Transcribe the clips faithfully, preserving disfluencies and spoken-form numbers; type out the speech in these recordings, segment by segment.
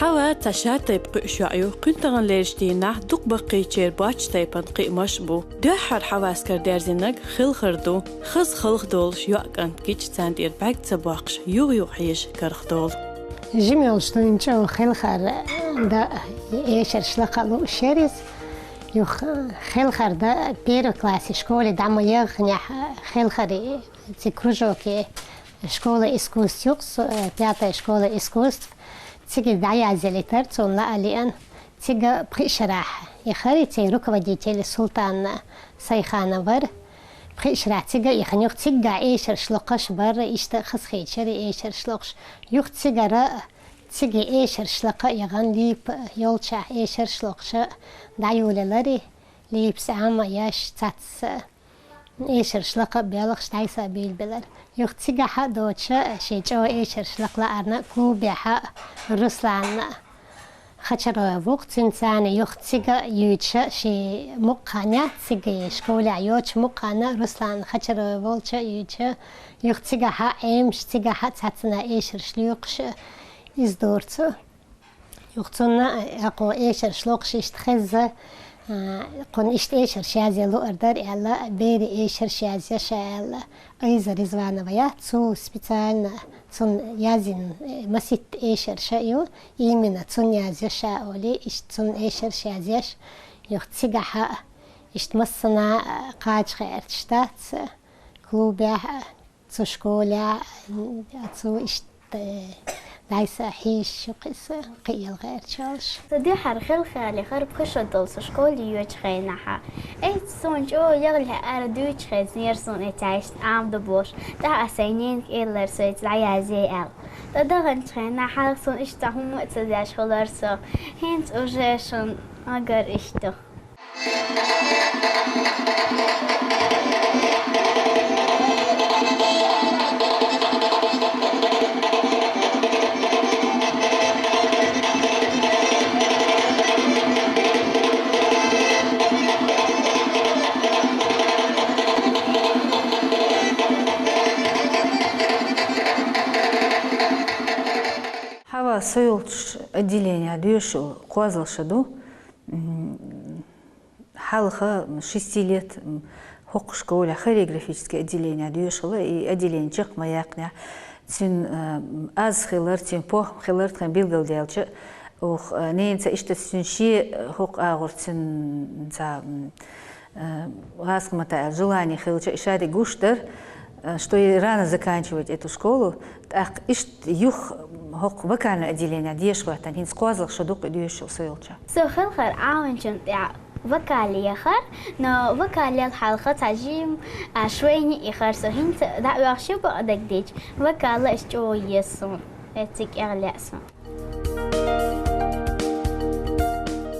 Хьава цхьа шатайпа кхуьуш йоӀ ю, кхуьнан таханлерча дийнахь дукха баккхийчеран боцчу тайпана кхиамаш а бу. Дуьххьара Хьавас карадерзинарг Хелхар ду, хаза хала долуш йоӀ кӀант гича царна тӀера бӀаьрг ца боккхуш, юха-юха хьежа карах долу. Жима йолуш дуьйна чӀогӀа Хелхар дан эшарш лакха лууш яра иза. Юха Хелхар дан первый классе школе дӀа ма яххинехь, Хелхаре цига кружоке школа искусств юкъа, со-, э, пятая школа искусств. Цига дӀаязъелийтар цунна лаа лиъна. Цига пхи шарахь яхара, церан руководитель Султан Сайханов вара. Пхи шарахь цига а яхана, юха цигахь эшарш локхуш бара, иштта хазахеташ яра эшарш локхуш. Юха цигара, цига эшарш лакха а яхана, Липа йолчохь эшарш локхуш дӀайолаелира. Липас Ӏама еш цацца эшарш лакха а белхаш дӀасабийлабелира. Юха цигахь а доцуш, шен чӀогӀа эшарш лакха лаарна клубехь а Руслан Хачароев ву-кх, цуьнца цхьаьна юха цига а юьйцуш, шен мукъа хан яц, цига школехь йоцуш мукъа хан Руслан Хачароев волчу а юьйцуш, юха цигахь а Ӏемаш, цигахь а цхьаццанхьа эшарш лоькхуш, иза дора цо. Юха цунна, а, кхо эшарш локхуш иштта хезна, а, кхунна иштта эшарш язъян луъур дара аьлла, берийн эшарш язъян ша аьлла, Айза Ризванова яц, цо специально цунна язйина, э, масийтта эшарш а ю, именно цунна язъян ша олий, иштта цунна эшарш язъеш, юха цигахь а, иштта массанхьа, а, кхача гӀерташ дац, а, клубехь а, цу школехь, цу иштта, дайса хьийзаш ю кхин, кхин ялгӀерчалш. Со дуьххьара Хелхар яхара пхи шо долу со школе йоьдучу хенахь. Эццахь суна чӀогӀа ягӀ лаьара дуьйцуш хезнера суна, эццахь иштта Ӏамаду бохуш. ТӀаккха ас сайн ненага элира со эццахь дӀаязъе аьлла. ТӀадаханчу хенахь хьалха суна иштта цхьа хӀумма а ца деш хилира со. ХӀинца уже шуна магар иштта. Хьава со йолчу отделенехь доьшуш йолу кхозлагӀа шо ду. М, Хьалха, м, шести лет, м, хӀокху школехь хореографическое отделение доьшуш хилла, и отделение чекх ма яьккхинехь. Цуьнан, э, м, аз хилар, цуьнан похӀма хилар тхайн билгалдаьлча, оха, э, ненаца иштта цуьнан шен, э, хӀокху агӀор цуьнан, м, цхьа, м, э, гӀазкхаматахь аьлча, желание хилча, и шадерг гуш дара, э, что ей рано заканчивать эту школу, тӀаккха иштта юха хӀокху вокальное отделение деша хӀоьттина, хӀинца кхозлагӀа шо ду-кх и доьшуш йолу со йолчохь. Со Хелхар Ӏамийначул тӀаьхьа вокале яхара, но вокалел хьалха цхьа жимма, а, швейни яхара со. ХӀинца дӀаоьхуш ю бакъдерг дийцича, вокал а иштта чӀогӀа еза суна. Эцциг кӀегӀ лаьа суна.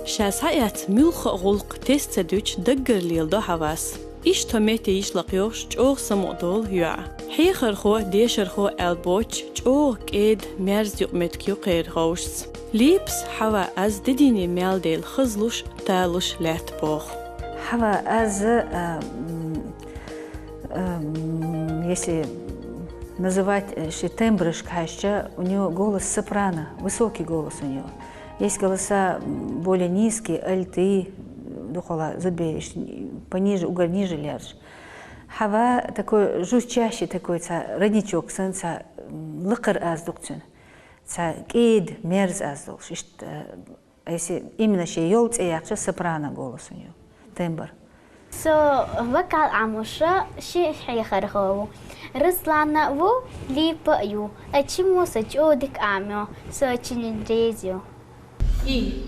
Ша схьаэцна муьлхха а гӀуллакх тесна ца дуьтуш, даггара леладо Хьавас. Иштта тхо метте йиша лакхайохуш чӀогӀа самукъадолу йоӀ. Хьехархо, дешархо аьлла боцуш, чӀогӀа кӀеда, мерза юкъаметтиг ю кхеран ховшаца. Липас Хьава аз де дийне мел дела хазлуш, талуш лаьтта боху. Хьава аз, а, м, а, м, если называть, э, ши тембрашка хьаьжча, у неё голос сопрано, высокий голос у неё. Есть голоса, м, более низкие, альты, дукхала зудбераш, пониже, угар ниже лерж. Хьава такой журчащий такой, цхьа родничок санна, цхьа, м, лакхара аз ду-кх цуьнан. Цхьа кӀеда, мерза аз долуш. Иштта, э, если именно шен йолу цӀе яьккхича, сопрано голос у неё, тембр. Со вокал Ӏамош ши хьехархо ву. Руслан а ву, Липа а ю. Ткъа Чимо со чӀогӀа дика Ӏамайо, со цуьнан реза ю. И.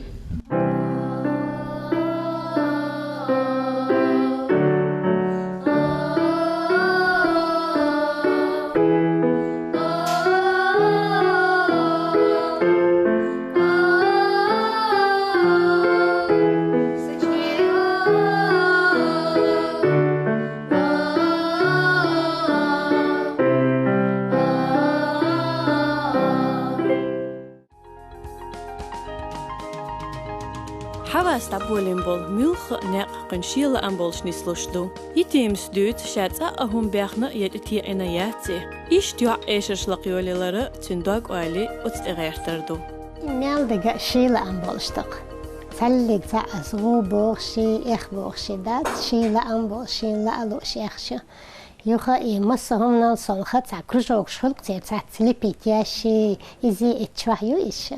Хьавас дӀаболийна болу муьлхха а некъ кхуьнан шен лаам болуш нислуш ду. Йитимас дуьйцу, ша цкъа а хӀума бехна я тӀетеӀина яц и. Иштта йоӀ эшарш лакхайолаялара цуьнан дог-ойла оцу тӀе гӀертар ду. Мел дага ший лаам болуш ду-кх. Цхьаллиг цхьаъ ас гӀу бохуш, эх бохуш дац, ший лаам болуш, шийна лаа лууш эх шу. Юха и массо а хӀуманал сонха цхьа кружокаш хуьлу-кх церан, цхьацца лепить еш, иза эцчохь ю иш,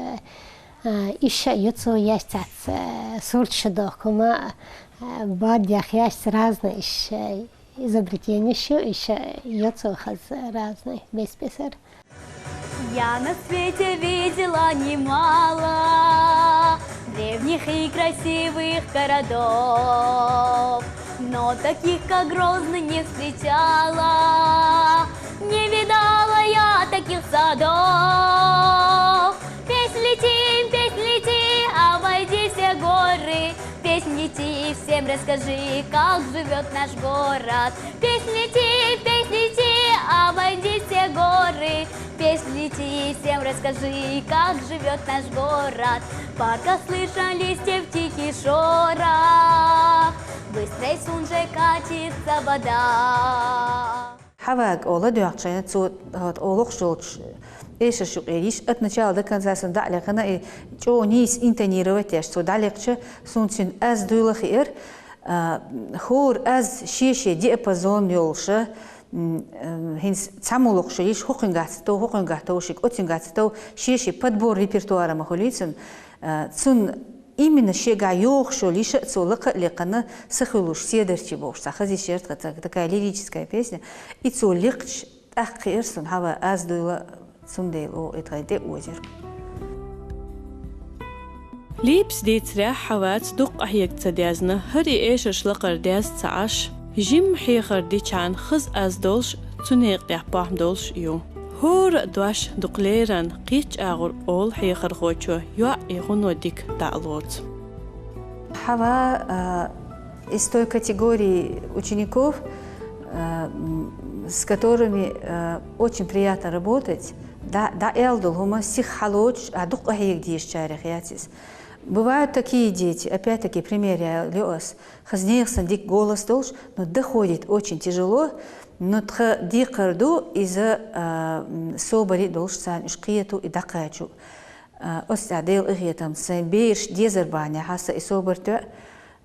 а, иш а ю цо еш, цхьацца, а, сурташ дохку ма, а, баддех еш, разные иш, а, изобретенеш ю, иш а ю цо хаза разные бес-бесара. Я на свете видела немало древних и красивых городов, но таких, как Грозный, не встречала, не видала я таких садов. Песнь лети, песнь лети, обойди все горы, песнь лети, всем расскажи, как живет наш город. Песнь лети, песнь лети, обойди все горы, песнь лети, всем расскажи, как живет наш город. В парках слышен листьев тихий шорох, быстрей Сунжой катится вода. Хьава ола доьхначу хенахь цо, хӀа, олуш йолчу эшарш юкъера йиш, от начала до конца суна дӀа а лекхна, и чӀогӀа нийса интонировать еш цо дӀалекхча, суна цуьнан аз дуйла хиира, а, хӀора аз шен-шен диапазон йолуша, м, м, хӀинца цхьаммо лохуш йиш, хӀокхуьнгахь ца тов, хӀокхуьнгахь тов шига, оцуьнгахь ца тов, шен-шен подбор репертуара ма хуьлий цуьнан, а, цунна именно шегахь йогӀуш йолу йиш а цо лакха а лекхна, са хуьлуш седарчий бохуш, цхьа хаза йиш яра тхан, такая лирическая песня. И цо лекхча, тӀаккха хиира суна Хьава аз дуйла, цундела оха и тхайн тӀе а озира. Липас дийцарехь Хьаваца дукха къахьега ца дезна, хӀара и эшарш лакхара деза ца Ӏаш, жимма хьехар дичхьана хаза аз долуш, цу некъа тӀехь похӀма долуш ю. ХӀора а дош дукха леррина кхеччӀагӀур олу хьехархочо йоӀ и гӀуно дика дӀа а лоцу. Хьава, а, из той категории учеников, а, м, с которыми, а, очень приятно работать. ДӀа, дӀа аьлла долу хӀума сиха хьалоцуш, а дукха къахьега дезачарех яц иза. Бывают такие дети, опять-таки пример я ло ас, хаза нехан санна дика голос долуш, но доходит очень тяжело, но тхан декхар ду иза, а, м, собаре а долуш царна уьш кхето и дӀакхачо. А, оцу тӀехь Делан къинхетамца сайн бераш дезар бахьанехь сан и собар тоьа.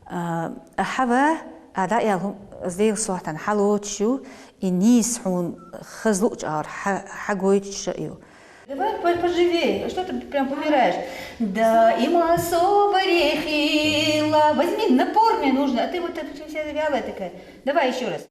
А, Хьава, а, дӀа аьлла хӀума, ас Делан сохьтана хьалоцуш ю, и нийса хьуна хаза луъучу агӀор хьа-, хьагойтуш а ю. Давай по-, поживее, а что ты прям умираешь? Да, и массо барехила. Возьми, напор мне нужно, а ты вот так вся вялая такая. Давай ещё раз.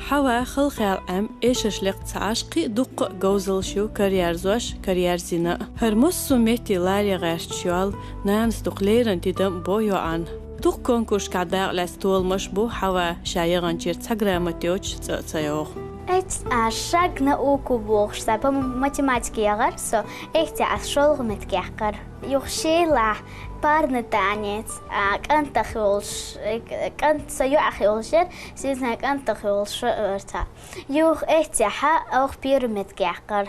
Хьава халхел Ӏем эшарш лекха ца Ӏаш, кхин а дуккха а говзаллаш ю караерзош, караерзийна а. ХӀара массо а метте ларе гӀерташ йолу нанас дукха леррина тидам а бо йоӀана. Дукха конкурсашкахь дакъа лаьцна толамаш бу Хьава, ша яханчуьра цхьа грамота йоцуш цӀа а ца йогӀу. Эццахь шаг на уку бохуш цхьа по математике яхара со, эццахь ас шолгӀа меттиг яьккхира. Юха шийлахь парный танец, а, кӀантах йолуш, э, кӀант-, со йоӀах йолуш яра, шизна кӀантах йолуш шо а вара цхьа. Юха эццахь оха первый меттиг яьккхира.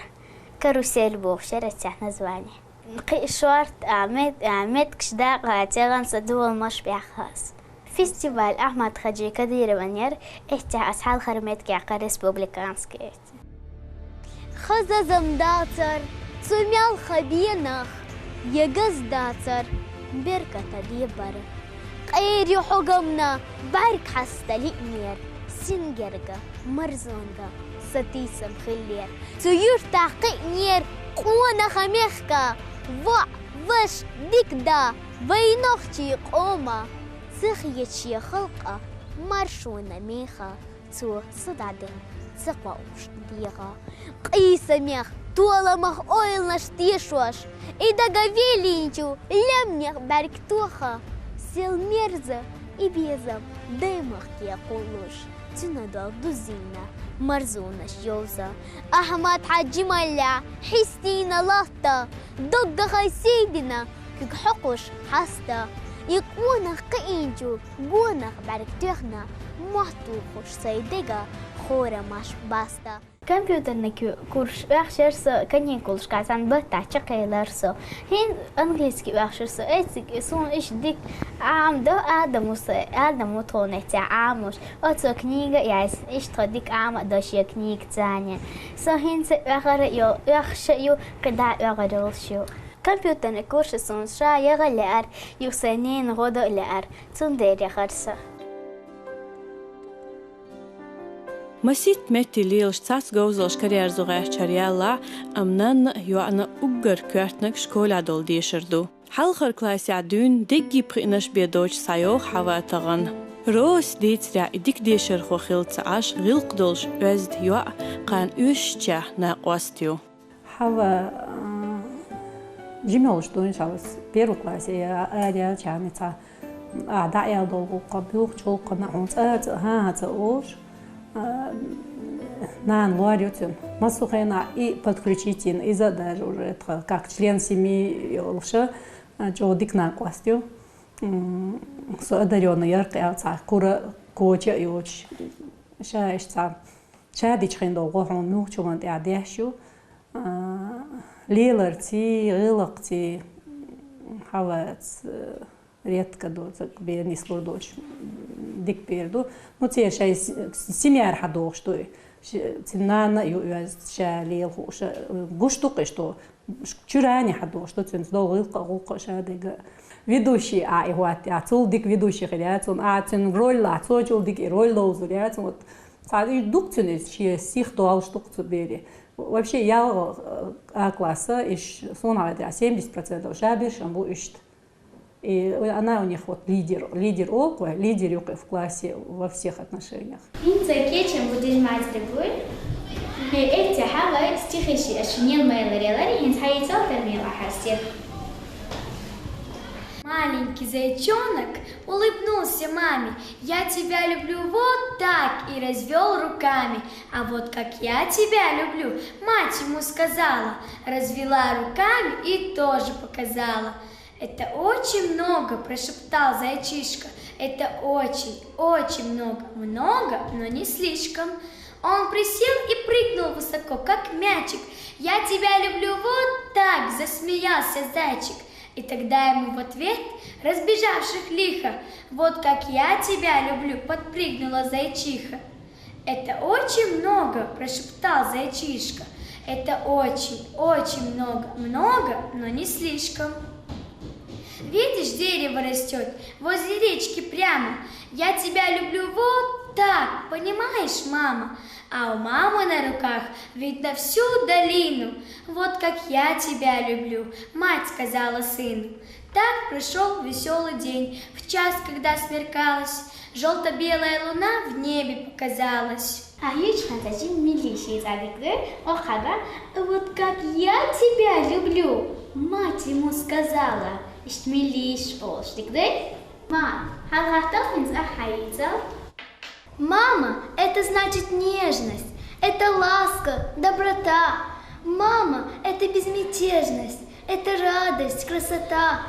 Карусель бохуш яра эццахь название. Кхы шорта, а, мет-, а, меттигаш дакъа тӀа гӀан са дола маш баьхас. Фестиваль Ахьмад-Хьажи Кадырован яр, эттех аз хьалхара меттиг яьккхар республикански. Хаза зам дацар, цу мел ха бенах, егаз дацар, берката дебар. Къери хьогамна бӀарг хьаста лиънер, сингерга, марзонга, са тийсам хиллер. Цу юртах кхиънер къонаха мехка, воӀ, вож, дика да, вай нохчий къома, цихъ ече халкъа, маршона меха. Цо са дӀаденна ца кхоуш дегӀа. Къийса мех, толамах ойланаш тешош, и дага велинчу лемнех бӀарг тоха. Сел мерза и безам даймахке кхуллуш, цуьнан дол дузийна марзонаш йовза. Ахьмад-Хьаьжималла хьистийна латта, доггахай сийдина, куьг хьокхуш хьаста. И къонах кхиъинчу гонах бӀарг тоьхна, мотт тухуш сай дега хорамаш баста. Компьютерный ку-, курс оьхуш яр со, каникулашкахь цхьана баттахь чекхъелар со. ХӀинца английский оьхуш яр со, эциг суна иштта дика Ӏамо до, Адам ву со, Адам ву тхуна эццехь Ӏамош. Оцо книга а яьсна, иштта тхо дика Ӏама а до шен книга царна. Со хӀинца оьхур а йо-, оьхуш а ю, кхидӀа оьхур йолуш ю. Компьютерный курс суна ша яха а лаьара, юха сайн ненан гӀо дан а лаьара, цундела яхара со. Масийтта метте лелаш цхьацца говзаллаш караерзо гӀертачара яллахь, амма нанна а, йоӀна а уггар коьртаниг школехь долу дешар ду. Хьалхара классехь дуьйна деггий пхиънаш бен доцуш схьайогӀу Хьава тахана. Роса дийцарехь, и дика дешархо хилла ца Ӏаш, гӀиллакх долуш оьзда йоӀ кхарна оьшучех накъост ю. Хьава, а, жима йолуш ду, иншалла, первый классе я, аьлла яьлча, цхьа, а, дӀа аьлла долу гӀуллакх, муьлххачу гӀуллакхана хьуна цӀа, цӀа, хӀан-хӀа ца олуш, а, нана лор ю цуьнан. Массо хенахь и подключить йина, иза даже уже тхан как член семьи йолуша, а, чӀогӀа дика накъост ю. М, со одарённый яра-кх аьлла цхьа кура, коча а йоцуш, ша иштта цхьа, ша дича хин долу гӀо хьуна муьлххачу хӀуманна тӀехь деш ю. А, леларций, гӀиллакхций, хьавац, э, редко доцург бен нислур доцуш, дика бер ду. Ну, церан шайн с-, семьяра хьадогӀуш ду и. Ш-, цуьнан нана а ю оьзда, ша лела хууш, э, гуш ду-кх и, что чуьрани хьадогӀуш ду, цуьнца долу гӀиллакх а, гӀуллакх а ша дерг а. Ведущий а и хӀоттаяхь, цул дика ведущий хир яц цунна, а, цуьнан роль лахь, цо чул дика и роль ловзур яц цунна. Вот, цхьа и ду-кх цуьнан иза, шен сих долуш ду-кх цу бере. Вообще, ялх, э, А класса, иш, суна хетарехь, семьдесят процентов ша берш-м бу иштта. И она у них вот лидер, лидер олу-кх вай, лидер ю-кх и в классе во всех отношениях. ХӀинца кечам бу День матери буй. Э, эттех вай стихи шиъ аша ненан ма-аллара ялар, хӀинца хьаийцал тера мел ахьар стих. Маленький зайчонок улыбнулся маме: «Я тебя люблю вот так», и развёл руками. «А вот как я тебя люблю», мать ему сказала, развела руками и тоже показала. «Это очень много», прошептал зайчишка. «Это очень, очень много, много, но не слишком». Он присел и прыгнул высоко, как мячик. «Я тебя люблю вот так», засмеялся зайчик. И тогда ему в ответ, разбежавших лихо: «Вот как я тебя люблю», подпрыгнула зайчиха. «Это очень много», прошептал зайчишка. «Это очень, очень много, много, но не слишком». Видишь, дерево растёт возле речки прямо. «Я тебя люблю вот так, понимаешь, мама?» А у мамы на руках вид на всю долину. «Вот как я тебя люблю», мать сказала сыну. Так прошёл весёлый день. В час, когда смеркалось, жёлто-белая луна в небе показалась. Хьан юьйцу хьан цхьа жимма милли ши цӀа дика ду, оха хьаба: «Вот как я тебя люблю», мать ему сказала. Иштта милли ши олуш дика ду? Ма, хьан гӀаттал хӀинца ахьа хьаийцал. Мама, это значит нежность, это ласка, доброта. Мама, это безмятежность, это радость, красота.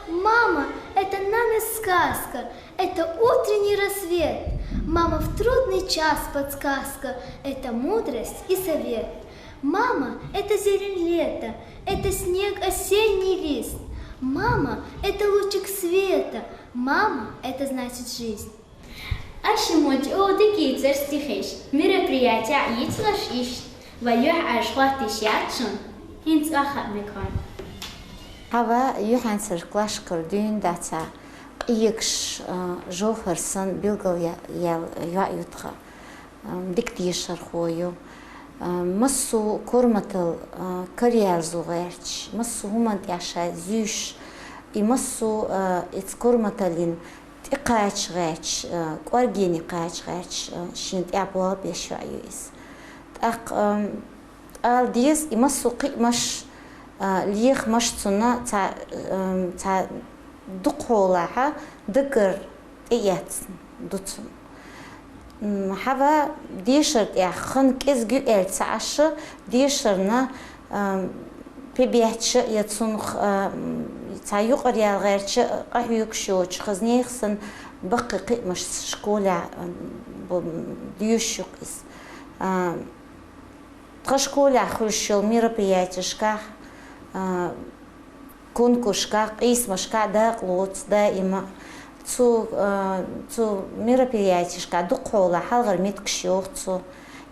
Мама, это нам и сказка, это утренний рассвет. Мама в трудный час подсказка, это мудрость и совет. Мама — это зелень лета, это снег, осенний лист. Мама — это лучик света, мама — это значит жизнь. Аш мо чӀоагӀа дика йийцар стихаш, мероприятиехь йийцалаш иштта, вай юьхьӀаьржа хӀоттийш яц шуна, хӀинца охьа а мегаш. Хьава юьхьанцара класс кара дуьйна дац, къегаш, а, Жовхар санна билгал я-, ял-, йоӀ ю тха, а, дика дешархо ю. А, массо а корматал, а, караерзо гӀерташ, массо а хӀуманна тӀехь ша зуьйш, и массо а, а, эца корматаллин тӀекхача гӀерташ, а, кӀоргене кхача гӀерташ, а, шена тӀехь болх беш йоӀ ю иза. ТӀаккха, ам, ала деза, и массо а кхиамаш, а, лехамаш цунна цхьа, ам, цхьа дукхахьолахьа дагара тӀеэцна ду цунна. М, хьава дешар тӀехь хан кӀезиг ю аьлла ца Ӏаш, дешарна, ам, пе бетташ я цунах, ам, цхьа юкъара ял гӀерташ къахьоьгуш йоцуш, хазнех санна баккхий кхиамаш школехь, ам, бу-, доьшуш ю-кх иза. А, тхан школехь хуьлуш йолу мероприятешкахь, а, конкурсашкахь, къийсамашкахь дакъа лоцу даима. Цу, а, цу мероприятешкахь дукхахьолахь хьалхара меттигаш йоху цо.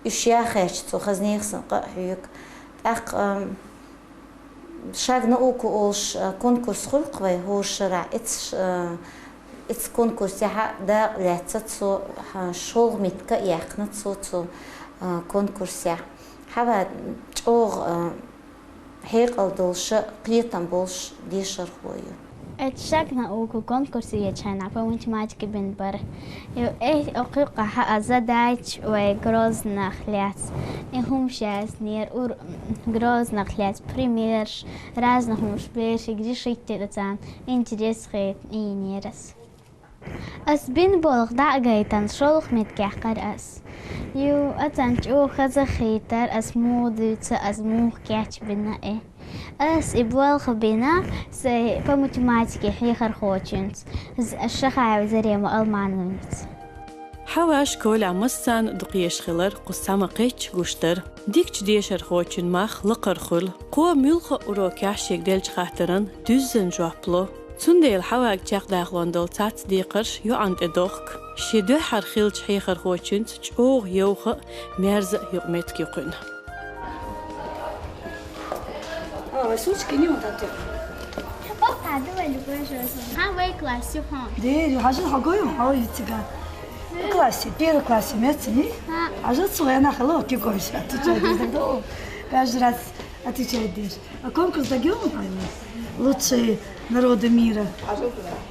Уьш яххьаьрча цо хазнех санна къа а хьоьгу. ТӀаккха, а, «Шаг наука» олуш, а, конкурс хуьлу-кх вай хӀора шарахь. Эц, а, эца конкурсехь дакъа лаьцна цо, а, шолгӀа меттиг а яьккхина цо цу, а, конкурсехь. Хьава чӀогӀа, а, хьекъал долуш а, кхетам болуш дешархо ю. Эцу «Шаг наука» конкурсе ечу хенахь по математике бина бара. И, э, окху юккъехь а задача вай Грознах лаьцна. И хӀумаш яздинера, ур-, Грознах лаьцна примерш, разных хӀумаш бершига решить дина царна, интерес хетина, ийнера ас. Ас бина болх дӀа а гайтина, шолгӀа меттигехь кхара ас. Ю, аццанчу хаза хийтар, ас муха дуьйцу, ас муха кечбина и. Ас и болх бина, сайн по математике хьехархочуьнца, з-, Шахаева Зарема Алмановнаца. Хьава школехь массарна а дукха еш хилар кху схьа ма-кхеччи гуш дара. Дикачу дешархочун мах лакхара хуьлу. Кхо муьлхха а урокехь шега деллачу хаттаран дуьззина жоп ло. Цундела Хьавага чекхдахалон долу цхьацца декхарш йоӀана тӀе дохку. Шен дуьххьара хиллачу хьехархочуьнца чӀогӀа йовха а, мерза а юкъаметтиг ю кхуьнан. А, вай сучки не вот так. Папа, давай любой же. Хьан вай классе хьон? Дери, хьажа хьо гой, хьо йициган. Классе, первый классе меца, не? Хьажа цу вайна хало, кикойся, отвечает, да, каждый раз отвечает дерь. А конкурс догён, лучшие народы мира,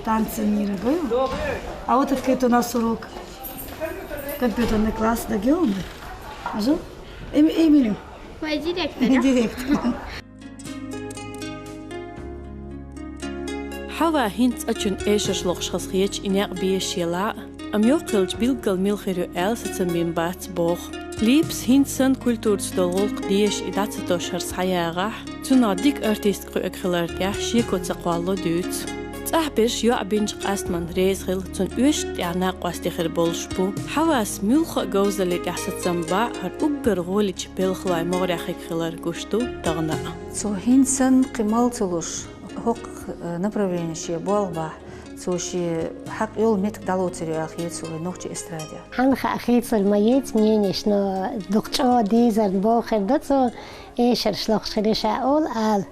танцы мира, гой. А вот открыт у нас урок компьютерный класс, догён. Хьажа? Эми-, Эмилю. Вай директор, да? Директор. Хьава хӀинца а чун эшарш локхуш хазахеташ и некъ бешаш елахь а, амма йоккхалчу билггал мила хир ю аьлла сацам бина бац боху. Липас хӀинца санна культураца долу гӀуллакх дезаш и дӀа ца тосуш хӀара схьаягӀахь, цунах дика артистка кхуьуьг хилар тӀехь шеко ца кхолло дуьйцу. ЦӀахь берш йоӀ бинчу къастаман реза хила, цунна оьшшучу тӀехь накъостий хир болуш бу. Хьавас муьлхха а говзаллин тӀехь сацам бахь а, хӀара уггар гӀоличу белхалойн могӀарехь хилар гуш ду тахана а. Цо хӀинца санна кхин мала ца луш, хӀокху, э, направление шен болх бахь, цо шен хьакъ йолу меттиг дӀалоцур ю аьлла хета суна вайн нохчийн эстрадехь. Хьанна хаьа, хийцалур ма яц мненеш, но дукха чӀогӀа дийзарна бохург ду цо, эшарш локхуш хир ю ша олу ала.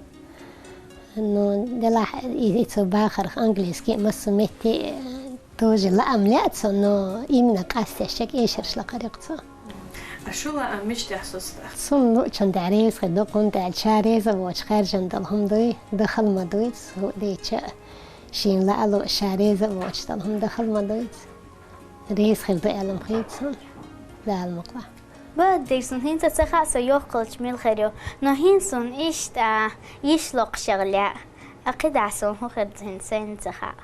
Ну, делахь и, и цо бахарх английский массо а метте, э, тоже лаам лаьа цо, но именно къастеш шек эшарш лакхара ю-кх цо. А шу лаам мича тӀехь соцу тӀаккха? Цунна луучун тӀехь реза хир ду, хӀунда аьлча ша реза а воцуш хаьржина долу хӀума дуй, дахал ма дуй, цу дийча шена лаа а лууш, ша реза а воцуш долу хӀума дахал ма дуй. Реза хир ду аьлла ма хета суна, Дала мукъалахь. Баддиг, суна хӀинца ца хаьа, со йоккхалчу мила хир ю, но хӀинца суна иштта йиш локхуш яхь лаьа. А кхидӀа суна хӀун хир ду хӀинца, сайна ца хаьа.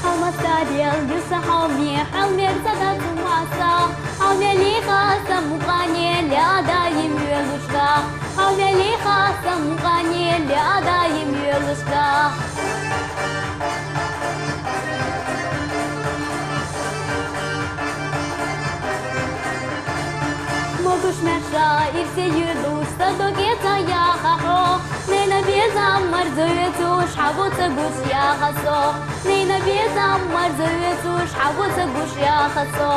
Хьалмастадел дуьса хьоме, хьалмер ца дац масса. Хьалмелиха самукъане леа даим йоьлушка. Хьалмелиха самукъане леа даим йоьлушка. Шмяхша ирсе юрдуста докеца яхахо. Нена безам марзуецу шабуца гуш яхасо. Нена безам марзуецу шабуца гуш яхасо.